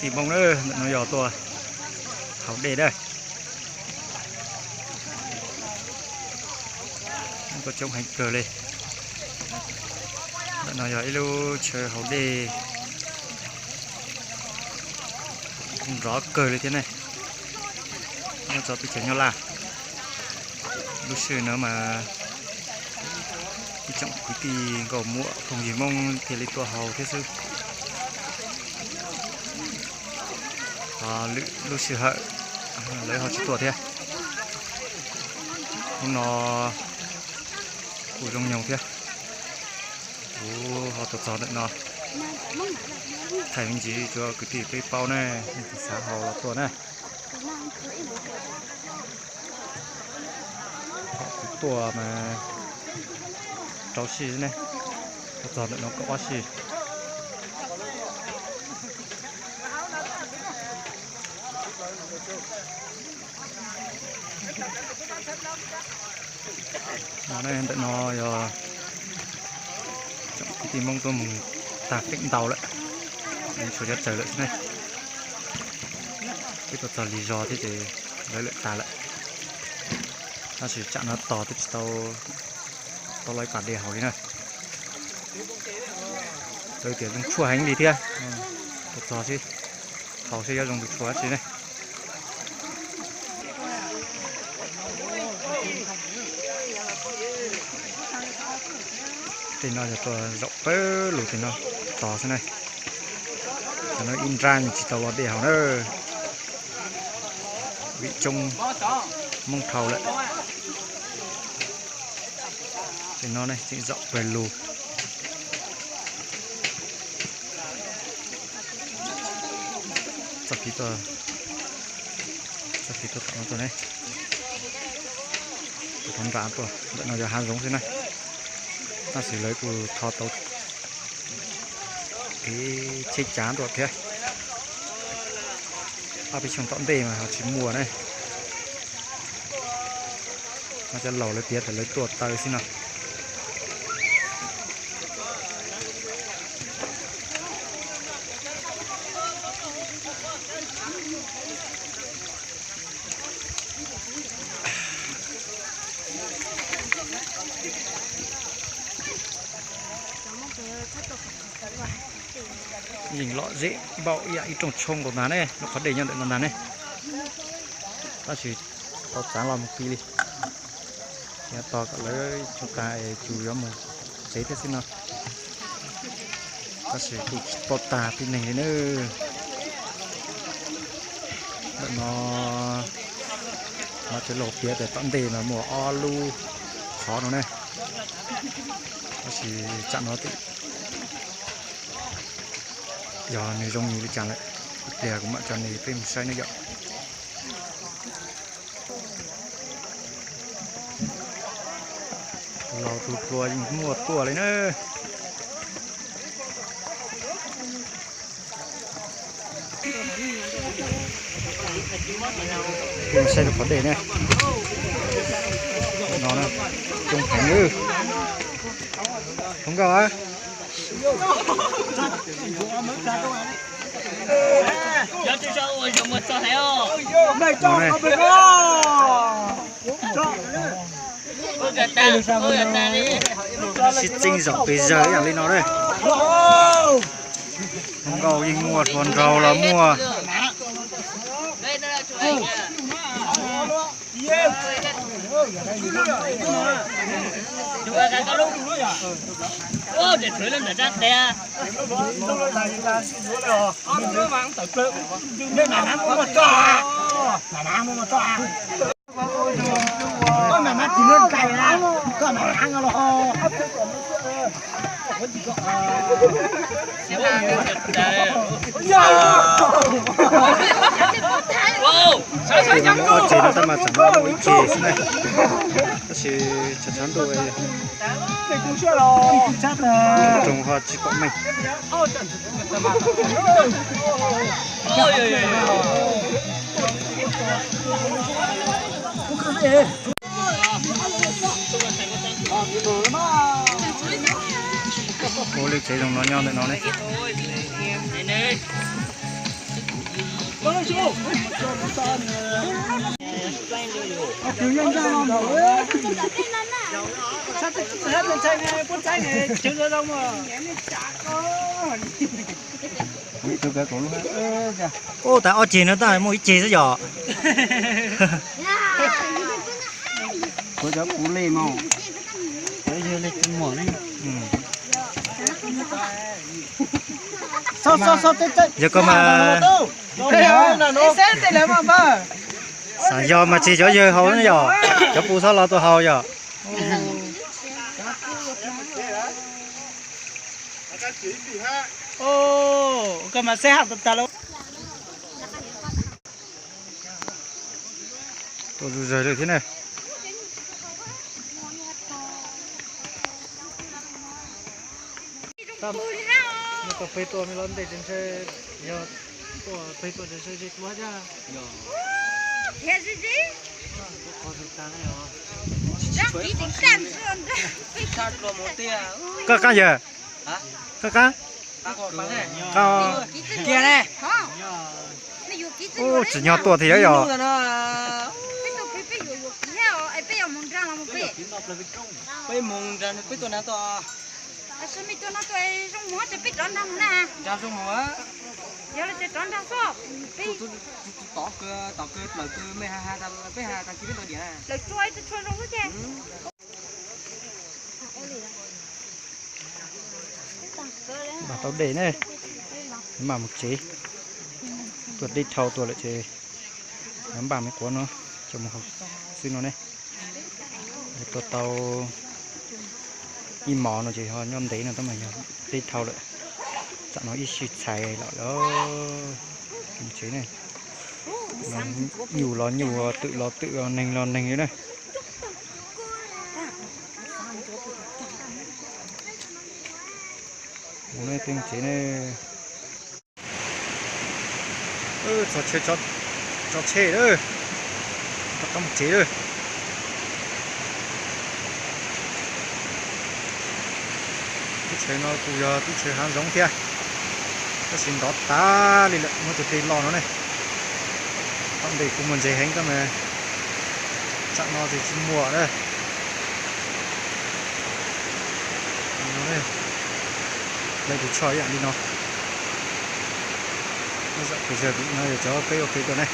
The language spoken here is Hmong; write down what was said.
Kwv tij Hmoob na, ntawm no yog tuaj haus dej na. Tuaj coob heev kawg li. Ntawm no yog ib lub chaw haus dej nrov kawg li thiab ne. Nyob rau teb chaws Nyab Laj, lub sij hawm no mas ib tsoom kwv tij nkauj muam phooj ywg Hmoob thiaj li tuaj haus thiab xwb. Ho lwm lub sij hawm lawv ho tsis tuaj thiab. Hnub no kuj zoo nyoog thiab. Kuv ho tuaj txog ntawm no, thaij me ntsis rau kwv tij peb paub na, leej twg xav haus los tuaj na. Kom kuv tuaj mas rau sij ne, tuaj txog ntawm no kaum ob sij. No ntawm no yog tsoom kwv tij Hmoob tuaj mus tag feem ntau lawm, tshuav cov tsawg lawm xwb ne. Twb tuaj txog lig zog thiab ces lawv lawm tas lawm. Tab sis tsam no tos twb tsis tau, tau los ib pas dej haus li na. Txawm tias zoo tshuaj heev li thiab, tuaj txog seb, haus seb yuav zoo tus tshuaj dab tsi ne. Tej no yog tuaj zaum pawg lug tej no tos xwb na. Cov no ib nrab tsis tau los dej haus na, vim coob Hmoob dhau lawm. Tej no ne tseem zaum pawg lug. Txoj kev tuaj, txoj kev tuaj tom no tuaj ne, tuaj thoob nram tuaj, ntawm no yog hav zoov xwb na. Tab sis lawv kuj tho tau kev tsheb cav tuaj thiab. Ob peb xyoos tom ntej mas ho tsis muaj ne. No cov laus lawv piav tias lawv tuaj taw xwb no. Yeej lom zem npaum ib yam ib rooj tshoob nkaus ntag ne, lub qhov dej nyob ntawm no ntag ne. Tab sis tau txav los mus ki li. Yav tog kom lawv tsoo tag es cus yuav mus tsev thiab xwb no. Tab sis kuj tsis pom tag tib neeg li na. Ntawm no, no cov laus piav tias tom ntej mas muaj ob lub qhov no ne. Tab sis tsam no twb yog nws zoo nws li cas lawm. Ib pliag kuv mam tso nws peb mus saib na yom. Tus laus tus hluas yeej muaj tuaj li na. Peb mus saib lub qhov dej na. No coob heev. Hluas nkauj a. Sib txeeb zaum pes zawg ib yam li no na. Hluas nkauj yeej muaj, hluas nraug los muaj. Ob ceg no tab mas tsam no ib ceg xwb na, tab sis tshav tshav ntuj, roog ho tsis pom meej. Ua lub tsev zoo no nyob ntawm no ne. Ub, tas ob ceg no tab muaj ib ceg xwb yom. Kuv cov puv li mas. Yog koj mas, xav yog mas tsis cov yawg haus na yom, cov puv txhob los tuaj haus yom. Tuaj zuj zus lawm thiab na. Peb tuaj me los ntej ces ntshe yog tuaj, peb tuaj ces ntshe ze tua thiab. Qhov zoo tag na yog. Koj qab yawg, koj qab. Ub, tsim nyog tuaj thiab yom. Npaj tau dej ne, mam mus tsev. Tuaj teb dhau tuaj lawm ces npaj me quav no coj mus haus xwb no ne. Tuaj tau ib hmos no ces ho nyob ntev no tab mas yog teb dhau lawm. Tsam no ib sij txhais lawm los mus tsev ne. Nyuj los nyuj, twm los twm, neeg los neeg li na. Mus ne, peb mus tsev ne. Txog tsheb, tso tsheb lawm, rov qab mus tsev lawm. Teb chaws no kuj yog teb chaws hav zoov thiab, tab sis nrov tas li lawm, muaj tus dej loj no ne. Tom ntej kuj muaj ntses heev tab mas tsam no ces tsis muaj na. Lawv tus choj ib yam li no. Zaum pes zawg no yog cov peb ua ke tuaj ne.